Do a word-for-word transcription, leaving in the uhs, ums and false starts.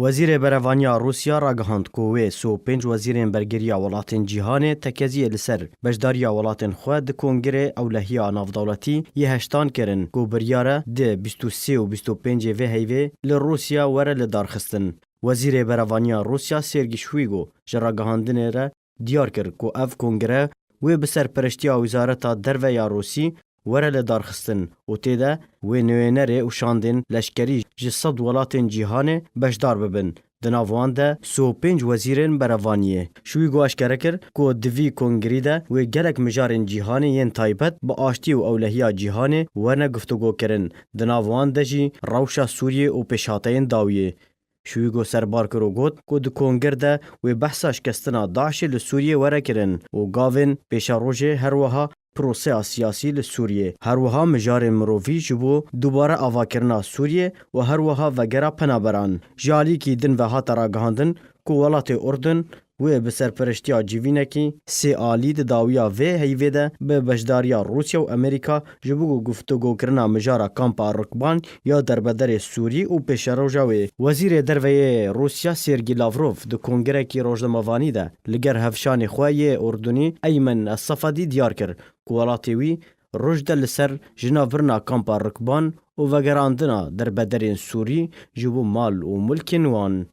Wezîrê Berevaniya Rûsya ragihand ku wê sî û pênc wezîrên bergiriya welatên cîhanê tekeziyê li ser beşdariya welatên xwe di Kongirê Ewlehiya Navdewletî yê heştan kirin ku biryar e di bîst û sê û bîst û pêncê vê heyvê li Rûsya were lidarxistin. Wezîrê Berevaniya Rûsya Sergî Şwîgo ji ragihandinê re diyar kir ku ev kongre wê bi serpereştiya Wizareta Derve ya Rûsî were lidarxistin û tê de wê nûnerê û şandên leşkerî ji sed welatên cîhanê beşdar bibin. Di nav wan de sî û pênc wezîrên berevaniyê. Şwîgo eşkere kir ku di vî kongrî de wê gelek mijarên cîhanê yên taybet bi aştî û ewlehiya cîhanê werne guftûgokirin. Di nav wan de jî rewşa Sûriyê û pêşhateyên dawiyê. Şwîgo serbar kir û got ku di konger de wê behsa şikestina DAIŞê li Sûriyê were kirin û gavên pêşerojê her wiha proseya siyasî li Sûriyê, her wiha mijarên mirovî ji bo dubare avakirina Sûriyê û her wiha vegera penaberan. Ji alîkî din ve hate ragihandin ku welatê Urdun wê bi serpereştiya civînekî sê alî di dawiya vê heyvê de bi beşdariya Rûsya û Amerîka ji bo guftûgokirina mijara kampa Rukban ya derbederê Sûrî û pêşeroja wê. Wezîrê Derve yê Rûsya Sergî Lavrov di kongerekî rojnamevanî de li ger hevşanê xwe yê Urdunî Eymen Es-Sefadî diyar kir ku welatê wî roj de li ser jinavbirina kampa Rukban û vegerandina derbederên Sûrî ji bo mal û milkên wan.